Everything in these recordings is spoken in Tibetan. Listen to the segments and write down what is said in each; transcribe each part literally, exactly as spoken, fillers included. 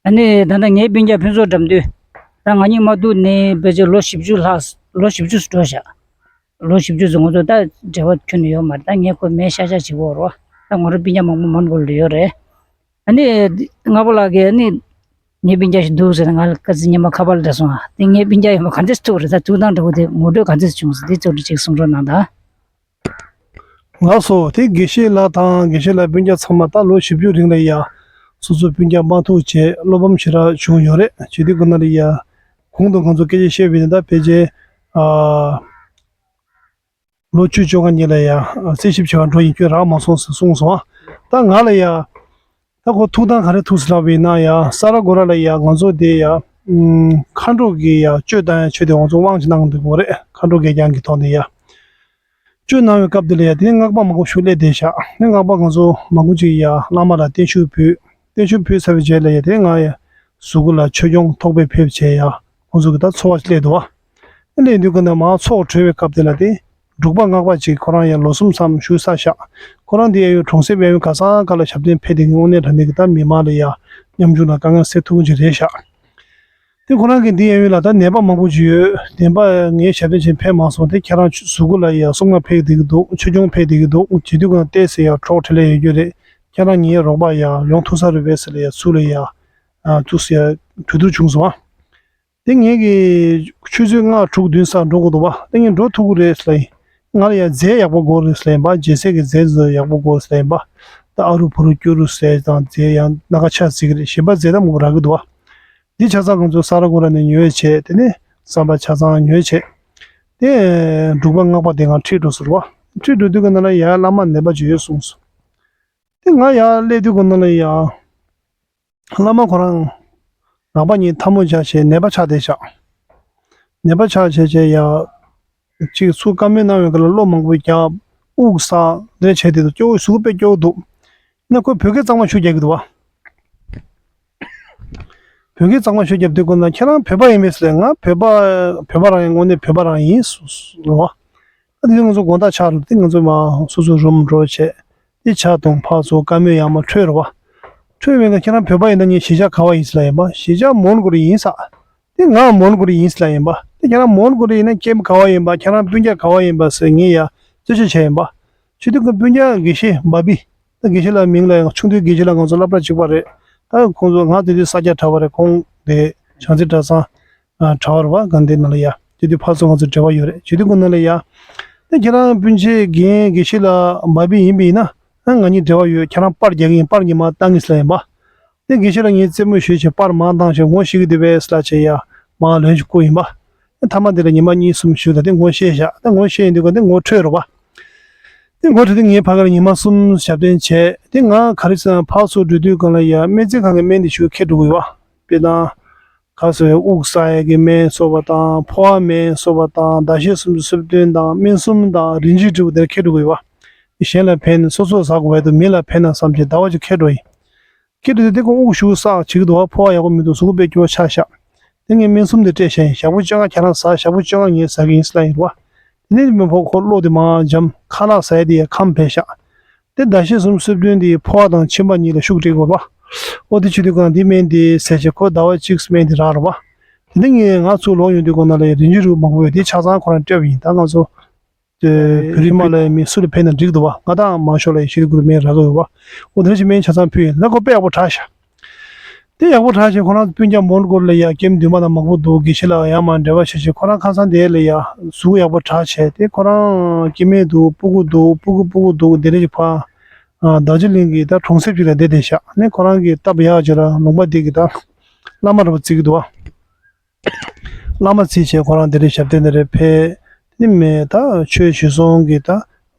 ཨ་ནི་ད་ལྟ་ངའི་སྤུན་ཀྱག་ཕུན་ཚོགས་དགྲ་འདུལ། ད་ང་གཉིས་མ་ཐུག་ནས་ཕལ་ཆེར་ལོ་བཞི་བཅུ་ལྷག་ལོ་བཞི་བཅུ་འགྲོ་བཞག་ལོ་བཞི་བཅུ་ཙམ་ང་ཚོ་ད་འབྲེལ་བ་ཁྱོན་ནས་ཡོད་མ་རེད། ད་ངས་ཁོ་མེད་ཤག་ཤག་བྱེད་ཀྱི་ཡོད་རེད་བ། ད་ང་རང་སྤུན་ཀྱག་མང་པོ་མོན་གྷོ་ལ་ཡོད་རེད། ཨ་ནི་སྔ་པོ་ལགས་ཀྱིས་ཨ་ནི་ངའི་སྤུན་ཀྱག་ཞིག་འདུག་ཟེར་ནས་ང་ལ་ཁ་ཚིག་སྙན་མ་ཁ་པར་ལ་སླེབས་སོང་ཨ། དེ་ངའི་སྤུན་ཀྱག་ཡིན་པ་ག་འདྲས་ཐུག་རེད། ད་ཐུག་སྟངས་འདྲ་པོ་དེ་ངོ་སྤྲོད་ག་འདྲས་བྱུང་ཟེར་དེ་ཚོ་ཅིག་གསུང་རོགས་གནང་དང་། ལགས་སོ། དེ་དགེ་བཤེས་ལགས་དང་དགེ་བཤེས་ལགས་སྤུན་ཀྱག་ཚང་མ་ད་ལོ་བཞི་བཅུ་རིང་ལ་ཡ་སོ་སོའི་སྤུན་ཀྱག་མ་ཐུག་བྱས་བློ་ཕམ་ཞེ་དྲག་བྱུང་ཡོད་རེད། བྱེད་དུས་ཁོ་ན་ལ་ཡ་གོང་དུ་ང་ཚོ་སྐད་ཆ་བཤད་པ་ཡིན་ན་ད་ཕལ་ཆེར་ཨ། ལོ་བཅུ་བཅོ་ལྔ་ཉིན་ལ་ཡ་རྩད་ཞིབ་བྱེད་པར་འགྲོ་ཡིན། ཁྱོད་རག་མ་སོང་ཟེར་གསུངས་སོང་ཨ། ད་ང་ལ་ཡ་ད་ཁོ་ཐུག་སྟངས་ག་རེ་ཐུག་ཟེར་ལབ་པ་ཡིན་ན་ཡ་ས་ར་གོ་ར་ལ་ཡ་ང་ཚོ་དེ་ཡ་ཨུམ་མཁའ་འགྲོ་གི་ཡ་གཅོད་བཏང་ཡ་ཆོས་དེ་ང་ཚོ་དབང་ཅིག་གནང་འདུག་གོ་རེད། མཁའ་འགྲོ་གད་རྒྱངས་ཀྱི་ཐོག་ནས་ཡ་གཅོད་གནང་བའི་སྐབས་དེ་ལ་ཡ་དེ་ནས་སྔགས་པ་མང་པོ་ཞིག་སླེབས་བསྡད་ཤག་ནས་སྔགས་པ་ང་ཚོ་མང་པོ་ཅིག་ཡ་བླ་མ་ལ་བརྟན་བཞུགས་ཕུལ། བརྟན་བཞུགས་ཕུལ་ཚར་བའི་རྗེས་ལ་ཡ་དེ་ང་ཡ་གཟུགས་སྐུ་ལ་ཆོས་སྐྱོང་ཐོག་པའི་ཕེབས་བྱས་ཡ་ཁོང་ཚོ་གི་ད་འཚོ་བ་སླེབས་འདུག་བ། སླེབས་དུས་ཀུན་ནས་མར་ཚོགས་གྲོལ་བའི་སྐབས་དེ་ལ་དེ་འབྲུག་པ་སྔགས་པ་ཅིག་ཁོ་རང་ཡང་ལོ་གསུམ་ཙམ་བཞུགས་ཚར་ཤག་ཁོ་རང་དེ་གཡས་གཡོན་གྲོང་གསེབ་གཡས་གཡོན་ག་ས་ག་ལ་ཞབས་བརྟན་ཕེབས་ཏེ་དངོས་གནས་དྲང་གནས་ཀྱི་ད་མི་མང་ལ་ཡ་ཉམ་ཆུང་ལ་དཀའ་ངལ་སེལ་ཐུབ་ཀྱི་རེད་ཤག་དེ་ཁོ་རང་གི་འདི་གཡས་གཡོན་ལ་ད་ནད་པ་མང་པོ་ཅིག་ཡོད། ནད་པ་ངའི་ཞབས་བརྟན་ཅིག་ཕེབས་མ་སོང་། དེ་ཁྱེད་རང་གཟུགས་སྐུ་ལ་ཡ་གསུང་ངག་ཕེབས་བསྡད་ཀྱི་འདུག་ཆོས་སྐྱོང་ཕེབས་བསྡད་ཀྱི་འདུག་བྱེད་དུས་ཀུན་ཏོག་ཙམ་ཡ་གྲོགས་འཕྲིན་ལས་ཡོད་རྒྱུ་རེད། ཁྱེད་རང་ངའི་རོགས་པ་ཡ་ཡོང་ཐུབ་ས་རེད་པས་ཟེར་ལ་ཡ་ཚུར་ལ་ཡ་ཨ་ཐུགས་སུ་ཡ་གྲོས་བསྡུར་བྱུང་སོང་ཨ། དེ་ངེད་ཀྱི་ཆུ་ཚོད་ལྔ་དྲུག་བདུན་སར་འགྲོ་དགོས་འདུག་བ། དེ་ངས་འགྲོ་ཐུབ་ཀྱི་རེད་ཟེར་ལབ་ཡིན། ང་ལ་ཡང་རྫས་ཡག་པོ་དགོས་རེད་ཟེར་ལབ་ཡིན་པ། རྒྱལ་སྲས་ཀྱི་རྫས་ཚོ་ཡག་པོ་དགོས་ཟེར་ལབ་ཡིན་པ། ད་ཨ་རུ་བུ་རུ་སྐྱུ་རུ་ཟེར་དང་རྫས་ཡང་སྣ་ཁ་ཆགས་ཟིག་རེད། གཞན་པ་རྫས་དང་མང་པོ་རག་གི་འདུག་བ། འདི་ཆ་ཚང་ང་ཚོ་ས་ར་གོ་ར་ནས་ཉོས་བྱས། དེ་ནས་ཟམ་པ་ཆ་ཚང་ཉོས་བྱས། དེ་འབྲུག་པ་སྔགས་པ་དེ་ང་ཁྲིད་འགྲོ་ཟེར་བ། ཁྲིད་འགྲོ་དུས་ཀྱི་ནང་ལ་ཡ་བླ་མ་ནད་པ་ཅིག་ཡོད་གསུངས་སོང་། དེ་ང་ཡར་སླེབས་དུས་ཀྱི་ནང་ལ་ཡ། བླ་མ་ཁོ་རང་རང་པ་གཉིས་ཐལ་མོ་སྦྱར་བྱས་ནད་པ་ཆགས་བསྡད་ཤག་ནད་པ་ཆགས་བྱས་བྱས་ཡ། གཅིག་ཚུར་བཀའ་མོལ་གནང་བའི་སྐབས་ལ་བློ་མང་པོ་རྒྱབ། དབུགས་བསགས་འདི་བྱས་བསྡད་འདུག་སྐྱོ་བོ་གཟུགས་པོ་དཔེ་སྐྱོ་བོ་འདུག་ནས་ཁོས་བོད་སྐད་གཙང་མ་ཤོད་རྒྱག་གི་འདུག་བ། བོད་སྐད་གཙང་མ་ཤོད་རྒྱབ་དུས་ཀུན་ལ་ཁྱེད་རང་བོད་པ་ཡིན་པས་ཟེར་ལབ་ཡིན། ང་བོད་པ་བོད་པ་རང་ཡིན། དངོས་གནས་བོད་པ་རང་ཡིན་ཟེར་བ། ཨ་དེ་ང་ཚོ་དགོང་དག་ཆགས་རེད། དེ་ང་ཚོ་མར་སོ་སོའི་རུམ་འགྲོ་བྱས། དེ་ཇ་འཐུང་ཕར་ཚུར་བཀའ་མོལ་ཡར་མར་འཕྲོས་རེད་བ། འཕྲོས་པའི་ཁར་ཁྱེད་རང་བོད་པ་ཡིན་ན་ངའི་གཞིས་ཆགས་ག་བ་ཡིན་ཟེར་ལབ་ཡིན་པ། གཞིས་ཆགས་མོན་གྷོ་རི་ཡིན་ཟེར། དེ་ང་མོན་གྷོ་རི་ཡིན་ཟེར་ལབ་ཡིན་པ། དེ་ཁྱེད་རང་མོན་གྷོ་རི་ཡིན་ན་ཁྱེད་ག་བ་ཡིན་པ། ཁྱེད་རང་སྤུན་ཀྱག་ག་བ་ཡིན་པ་ཟེར་ངས་ཡ་རྩད་གཅོད་བྱས་ཡིན་པ། བྱེད་དུས་ཁོ་སྤུན་ཀྱག་དགེ་བཤེས་འབའ་བི། ད་དགེ་བཤེས་ལགས་མིང་ལ་ཡང་ཆུང་དུས་དགེ་བཤེས་ལགས་ང་ཚོ་སློབ་གྲྭ་གཅིག་པ་རེད། ད་ཁོང་ཚོ་ང་དེ་དུས་ས་སྐྱ་གྲྭ་པ་རེད། ཁོང་དེ་བྱང་རྩེ་གྲྭ་ཚང་གྲྭ་པ་རེད་བ། དགའ་ལྡན་ནང་ལ་ཡ་དེ་དུས་ཕར་ཚུར་ང་ཚོ་འབྲེལ་བ་ཡོད་རེད། བྱེད་དུས་ཁོང་ནང་ལ་ཡ། ད་ཁྱེད་རང་སྤུན་མཆེད་རྒན་དགེ་བཤེས་ལགས་འབའ་བི་ཡིན་པ་ཡིན་ན། ང་གཉིས་འབྲེལ་བ་ཡོད། ཁྱེད་རང་པར་རྒྱག་གི་ཡིན། པར་ཉི་མ་བཏང་གི་ཟེར་ལབ་ཡིན་པ། དེ་དགེ་བཤེས་ལགས་ངས་རྩེད་མོ་ཞུས་བྱས་པར་མར་བཏང་བྱས་ངོ་ཤེས་ཀྱི་འདུག་པས་ལབ་བྱས་ཡ་མར་ལན་ཞིག་བསྐུར་ཡིན་པ། མཐའ་མ་དེ་ལ་ཉི་མ་གཉིས་གསུམ་བཞུགས་ད་དེ་ངོ་ཤེས་བཞག་ད་ངོ་ཤེས་ཡིན་དུས་ཀ་དེ་ངོ་འཕྲོད་རེད་བ། དེ་ངོ་འཕྲོད་དེ་ངས་ཕ་ག་ལ་ཉི་མ་གསུམ་ཞབས་བརྟན་བྱས། དེ་ང་ག་རེ་ཟེར་ན་ཕར་ཚུར་འགྲོ་དུས་སྒང་ལ་ཡ་སྨན་རྩིས་ཁང་གི་སྨན་དེ་ཞུ་ཁྱེར་འགྲོ་དགོས་བ། དཔེར་ན། ག་ཟེར་དབུགས་བསགས་ཡས་ཀྱི་སྨན་སོགས་པ་དང་། ཕོ་བ་སྨན་སོགས་པ་དང་། ཟླ་ཤས་སུམ་ཅུ་སོ་བདུན་དང་སྨན་གསུམ་དང་རིན་ཆེན་དྲིལ་བུ་དེ་ཁྱེར་འགྲོ་དགོས་བ། གཞན་ལ་ཕན་ན་སོ་སོ་ཟ་དགོས་པ་དང་མི་ལ་ཕན་ན་བསམ་བྱས་ཟླ་བ་གཅིག་ཁྱེར་འགྲོ་ཡིན། ཁྱེད་དུས་དེ་ཁོ་དབུགས་ཤུགས་བསགས་བྱེད་ཀྱི་འདུག་བ། ཕོ་བ་ཡག་པོ་མི་འདུག་གཟུགས་པོ་དཔེ་སྐྱོ་བོ་ཆགས་ཤག་དེ་ངས་སྨན་གསུམ་དེ་སྤྲད་བཞག་ཡིན། ཞག་པོ་བཅོ་ལྔ་ཁྱེད་རང་ཟ། ཞག་པོ་བཅོ་ལྔ་ངས་ཟ་གི་ཡིན་ཟེར་ལབ་ཡིན་རེད་བ། དེ་ནས་མི་ཕོ་ཁོ་བློ་དེ་མར་འཇམ། ཁ་ལག་ཟ་ཡ་དེ་ཡ་ཁམས་བས་ཤག་དེ་ཟླ་ཤས་སུམ་ཅུ་སོ་བདུན་དེ་ཕོ་བ་དང་མཆིན་པ་གཉིས་ལ་ཤུགས་སྤྲད་དགོས་རེད་བ། ཨོ་དེ་བྱེད་དུས་གང་འདི་སྨན་དེ་ཟས་བྱས་ཁོ་ཟླ་བ་གཅིག་སྨན་དེ་རག་རེད་བ། དེ་ནས་ངས་ང་ཚུར་ལོག་ཡོང་དུས་གང་ན་ལ་ཡ་རིན་ཆེན་དྲིལ་བུ་མང་པོ་ཡོད། དེ་ཆ་ཚང་ཁོ་རང་སྤྲད་པ་ཡིན། ད་ང་ཚོ། དེ་བོད་རིགས་མ་ལ་ཡ་མི་སུ་ལ་ཕན་ན་འགྲིག་འདུག་བ། ང་དང་མ་ཤོར་ལ་ཡ་ཤི་རི་གུ་རུ་སྨན་རག་གི་ཡོད་བ། འོ་དེ་འདྲ་ཞིག་སྨན་ཆ་ཚང་ཕུལ་ཡིན། ད་ཁོ་དཔེ་ཡག་པོ་དྲག་ཤག་དེ་ཡག་པོ་དྲག་བྱས་ཁོ་རང་སྤུན་ཀྱག་མོན་གྷོ་ལ་ཡ་ཀེམ་བདུན་པ་དང་མང་པོ་འདུག་དགེ་བཤེས་ལགས་ཡང་མ་འབྲེལ་བ་བྱས་བྱས་ཁོ་རང་ཁ་སང་དེ་ལ་ཡ་གཟུགས་ཡག་པོ་དྲག་བྱས། དེ་ཁོ་རང་སྐྱེ་དམན་འདུག་སྤུ་གུ་འདུག་སྤུ་གུ་སྤུ་གུ་འདུག་དེ་འདྲ་ཞིག་ཕར། ཨ་རྡོ་རྗེ་གླིང་གི་ད་གྲོང་གསེབ་ཅིག་ལ་བསྡད་བསྡད་ཤག་ནས་ཁོ་རང་གི་སྟབས་ཡག་ཅིག་ལ་ལུང་པ་འདི་གི་ད་བླ་མ་རུ་བརྩི་གི་འདུག་བ། བླ་མ་བརྩིས་བྱས་ཁོ་རང་དེ་རིང་ཞབས་བརྟན་དེ་རེད་ཕེབས། དེ་མེད་ད་ཆོས་ཞུ་སོང་གི་ད་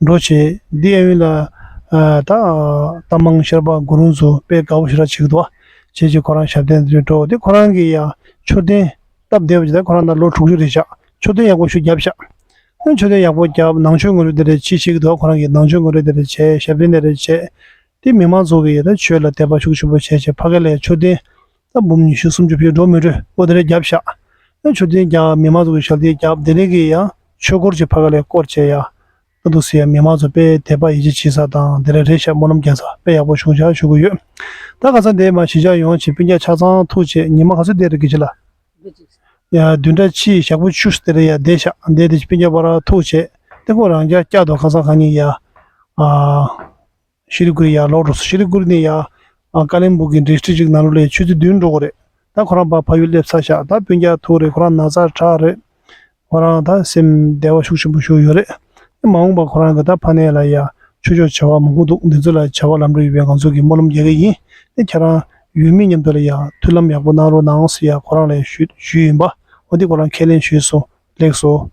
འགྲོ་བྱེད་འདི་ཨ་ཡོན་ལ་ད་ད་མང་ཤར་པ་གུ་རུ་ཚོ་དཔེ་དགའ་བོ་ཞེ་དྲག་བྱེད་ཀྱི་འདུག་བ། བྱས་བྱས་ཁོ་རང་ཞབས་བརྟན་དེ་རིང་འགྲོ་དེ་ཁོ་རང་གི་ཡ་མཆོད་རྟེན་སྟབས་བདེ་བ་ཅིག་ད་ཁོ་རང་ད་ལོ་དྲུག་ཅུ་རེད་ཤག་མཆོད་རྟེན་ཡག་པོ་ཞིག་བརྒྱབ་ཤག་ཨ་མཆོད་རྟེན་ཡག་པོ་བརྒྱབ། ནང་མཆོད་ངོ་སྤྲོད་དེ་རེད་ཅི་བྱེད་ཀྱི་འདུག་ཁོ་རང་གི་ནང་མཆོད་ངོ་སྤྲོད་དེ་རེད་བྱས། ཞབས་བརྟན་དེ་རེད་བྱས། དེ་མི་མང་ཚོ་གི་ཡ་ད་ཆོས་ལ་དད་པ་ཤུགས་ཆེན་པོ་བྱས་བྱས་ཕ་གི་ལ་ཡ་མཆོད་རྟེན་ད་འབུམ་ཉི་ཤུ་སུམ་ཅུ་ཕེབས་འགྲོ་མི་འགྲོ་འོ་དེ་རེད་བརྒྱབ་ཤག་ཨ་མཆོད་རྟེན་བརྒྱབ། མི་མང་ཚོ་གི་ཞབས་བརྟན་བརྒྱབ། དེ་རིང་གི་ཡ་ཆོས་འཁོར་གྱི་ཕ་གི་ལ་ཡ་སྐོར་བྱས་ཡ། ད་འདུག་སེ་ཡ་མི་མང་ཚོ་དཔེ་དད་པ་ཡིད་ཆེས་བྱེད་ས་དང་དེ་རེད་རེད་ཤག་སྨོན་ལམ་རྒྱག་ས་དཔེ་ཡག་པོ་བྱུང་ཤག་ཞུ་གི་ཡོད། ད་ཁ་སང་དེ་མ་གཞིས་ཆགས་ཡོངས་ཀྱི་སྤུན་ཀྱག་ཆ་ཚང་ཐུག་བྱས་ཉི་མ་ག་ཚོད་བསྡད་རེད་དགེ་བཤེས་ལགས། ཡ་བདུན་ཕྲག་གཅིག་ཞག་པོ་བཅུ་དེ་རེད་ཡ་བསྡད་ཤག་བསྡད་དེ་སྤུན་ཀྱག་ཕར་ཐུག་བྱས་དེ་ཁོ་རང་རྒྱ་བསྐྱར་དུ་ཁ་སང་གང་ཉིན་ཡ། ཨ། ཤི་ལི་གུ་རི་ཡ་ལོག་འགྲོ་སོང་། ཤི་ལི་གུ་རི་ནས་ཡ། ཨ་ཀ་ལིམ་པོང་གི་ཌིས་ཊིག་ཅིག་ནང་ལོགས་ལ་ཆུ་ཚོད་བདུན་འགྲོ་གི་རེད། ད་ཁོ་རང་ཕར་ཕ་ཡུལ་སླེབས་ཚར་ཤག་ད་སྤུན་ཀྱག་ཐུག་རེད། ཁོ་རང་ན་ཚ་དྲག་རེད། ཁོ་རང་ད་སེམས་བདེ་བ་ཤུགས་ཆེན་པོ་ཞིག་ཡོད་རེད། མ་འོངས་པ་ཁོ་རང་གི་ད་ཕ་ནས་ལ་ཡ་ཆོས་ཕྱོགས་བྱ་བ་མང་པོ་འདུག་འདི་ཚོ་ལ་བྱ་བ་ལམ་འགྲོ་ཡོད་པའི་ང་ཚོ་གི་སྨོན་ལམ་རྒྱག་གི་ཡིན། དེ་ཁྱེད་རང་ཡུལ་མི་མཉམ་དུ་ལ་ཡ་མཐུན་ལམ་ཡག་པོ་གནང་རོགས་གནང་ཟེར་ཡ་ཁོ་རང་ལ་ཞུ་ཞུས་ཡིན་པ། འོ་འདི་ཁོ་རང་ཁས་ལེན་ཞུས་སོང་། ལེགས་སོ།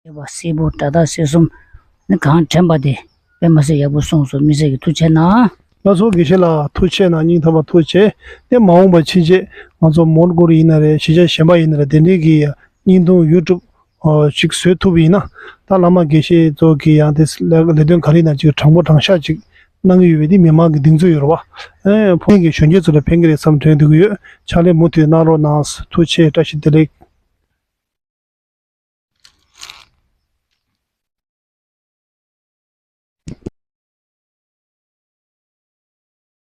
ཡོད་པ་སེར་པོ་སྒྲ་དག་ཟེར་གསུམ་ནི་གང་དྲན་པ་དེ་དཔེ་མ་སྲིད་ཡག་པོ་གསུངས་སོང་། མི་སེར་གྱི་ཐུགས་རྗེ་གནང་། ལགས་སོ། དགེ་བཤེས་ལགས་ཐུགས་རྗེ་གནང་། སྙིང་ཐག་པ་ཐུགས་རྗེ། དེ་མ་འོངས་པ་ཕྱིན་ཆད་ང་ཚོ་མོན་གྷོ་རུ་ཡིན་ན་རེད། གཞིས་ཆགས་གཞན་པ་ཡིན་ན་རེད། དེ་འདྲའི་གི་བརྙན་ཐུང་ཡུ་ཊུབ་ཅིག་བཟོས་ཐུབ་པ་ཡིན་ན། ད་བླ་མ་དགེ་བཤེས་ཚོ་གི་ཡང་དེ་ལས་དོན་ག་རེ་ཡིན་ན་ཅིག་དྲང་པོ་དྲང་བཞག་ཅིག་གནང་གི་ཡོད་པ་འདི་མི་མང་གི་གདེང་ཚོད་ཡོད་རེད་བ། ཨེ་ཕོ་ཉ་གི་གཞོན་སྐྱེས་ཚོ་ལ་ཕན་གི་རེད་བསམ་དྲན་འདུག་གི་ཡོད། ཕྱག་ལས་མུ་མཐུད་གནང་རོགས་གནང་། ཐུགས་རྗེ་ཆེ། བཀྲ་ཤིས་བདེ་ལེགས།